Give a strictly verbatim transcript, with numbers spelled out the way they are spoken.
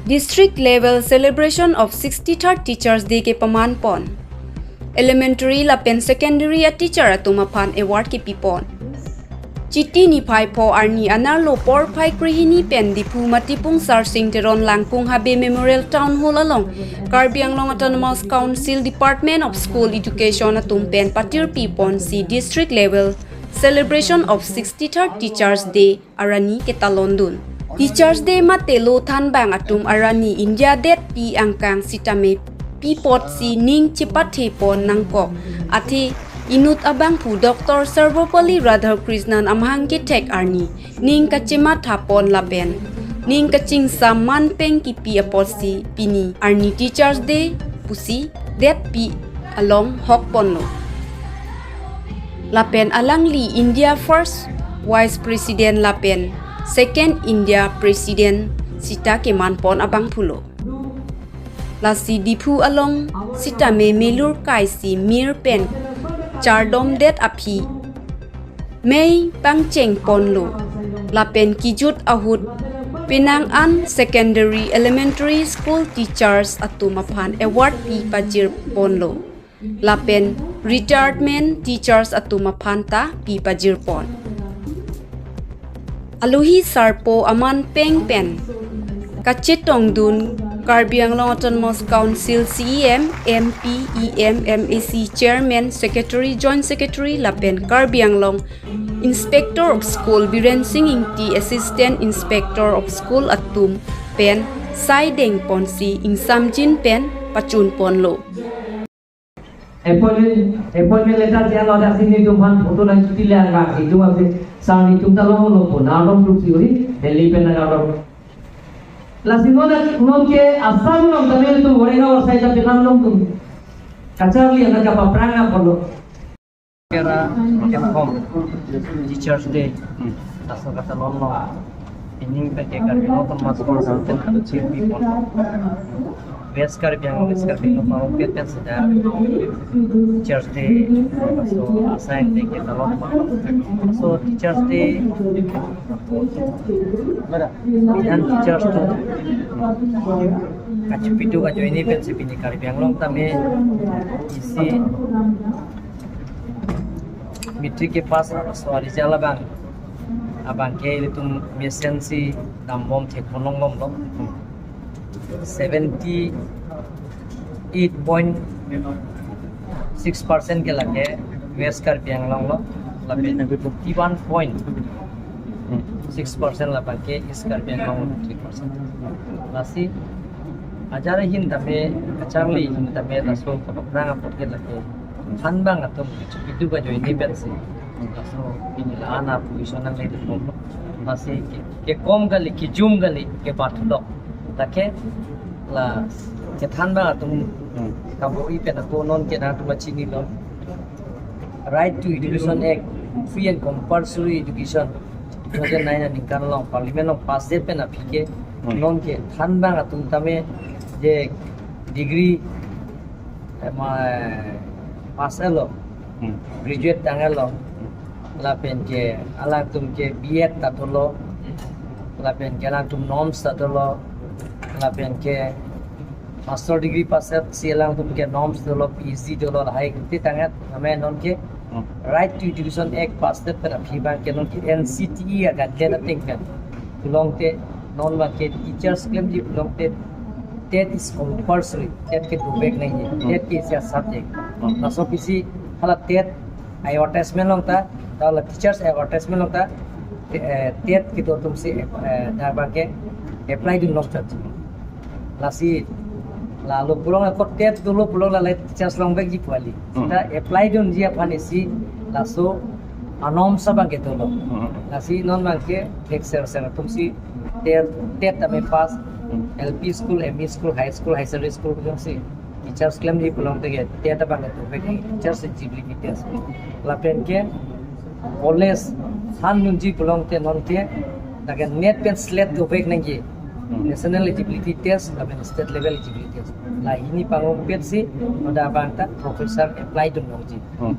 District level celebration of sixty-third Teachers' Day kepaman pon. Elementary lapen secondary a teacher atum aphan award kepi pon. Chiti niphai pho arni anerlo porphai krehini pen Diphu Matipung Sarsing Teron Langpung Habe Memorial Town Hall along Karbi Anglong Autonomous Council Department of School Education atum pen patirpi ponsi district level celebration of sixty-third Teachers' Day arani ketalon dun. Teachers' Day mate lo thanbang atum arani India detpi angkang sitame pi apotsi ning chepathe pon nangkok. Athe inut abangphu Doctor Sarvepalli Radhakrishnan amahang kethek arni ning kachematha pon lapen ning kachingsam manpeng kipi apotsi pini arni Teachers' Day pusi detpi along hok ponlo. Lapen alangli India first Vice President lapen second India President sita keman pon abangphu lo. Lasi Diphu along sitame melur kaisi mir pen chardomdet aphi mei pangcheng ponlo. Lapen kejut ahut penang an secondary elementary school teachers atum aphan award pi pajir ponlo. Lapen retirement teachers atum aphan ta pi pajir pon. Alohi sarpo aman peng pen kachetong dun Karbi Anglong Autonomous Council C E M, M P, E M, M A C, Chairman, Secretary, Joint Secretary lapen Karbi Anglong Inspector of School Biren Singh Ingti, Assistant Inspector of School atum pen sai deng ponsi ingsamjin pen pachun ponlo. Appointment, appointment letter jalo, dak si netum aphan photo nangchiti le angka, itum aphi, sir netum ta longlo po, nangdom tuk si uri, Delhi pen nangdom. Lasi non, non ke Assam along tame netum Warenga Warsai ta penang longdun. Kacharli anak kapaprang apotlo. Kera kemkom Teachers' Day. Laso katalon lo. Ining pen ke Karbi Anglong Autonomous Council pen anu chirpi pon. West Karbi Anglong, West Karbi Anglong, Karong Pet pen sida Teachers' Day. So asai te ketalon pon. So Teachers' Day, inan teachers atum kachipiduk ajoine pensi pini Karbi Anglong tame isi matric kepass aso a-result abang, abang ke ilitum mesensi dambom thekponlongbomlo. Seventy eight point six percent ke lake West Karbi Anglong lo, lapen fifty one point six percent labang ke East Karbi Anglong lo, three percent. Lasi ajat ahin tame, kacharli ahin tame, laso kapaprang apot ke lake thanbang atum kachipiduk ajoine pensi laso pini la-an a-position nangle dun bom. Lasi ke, kekom kali, kejum kali, kebathulok. Lake la kethanbang atum kabor-i pen ako non ke nangtum chinilo. Right to Education Act, Free and Compulsory Education, two thousand nine aningkan along Parliament along pass det pen aphi ke non ke thanbang atum tame je degree, eh, ma, pass etlo, graduate tang etlo, lapen ke alangtum ke B Ed ta dolo, lapen ke alangtum norms ta dolo, lapen ke master degree pass etsi alangtum ke norms dolo, P H D dolo, lahai kiti tang et, name non ke Right to Education Act pass det pen aphi abang ke non ke N C T E a-guideline ateng pen pulote non abang ke teachers klemji pulote TET is compulsory, TET ke dovek nangji, TET ke isi a-subject. Laso pisi hala TET advertisement along ta, ta hala teachers advertisement along ta, eh, TET kedo atumsi, eh, dak abang ke apply dunlok chat. Lasi, la lo pulote ako TET dolo pulote la teachers longvekji pu kali. Hmm. Ta apply dunji aphan isi laso a-norms abang ke dolo. Hmm. Lasi non abang ke thekser ser atumsi TET, TET tame pass, L P school, M E school, high school, higher secondary school atumsi teachers klemji pulote ke TET abang ke dovek, teachers eligibility test. Lapen ke college than dunji pulote non ke dak ke NET pen SLET dovek nangji. Hmm. National Eligibility Test lapen State Level Eligibility Test. La hini pangongpetsi, hadak abang ta professor apply dun nangji. Hmm.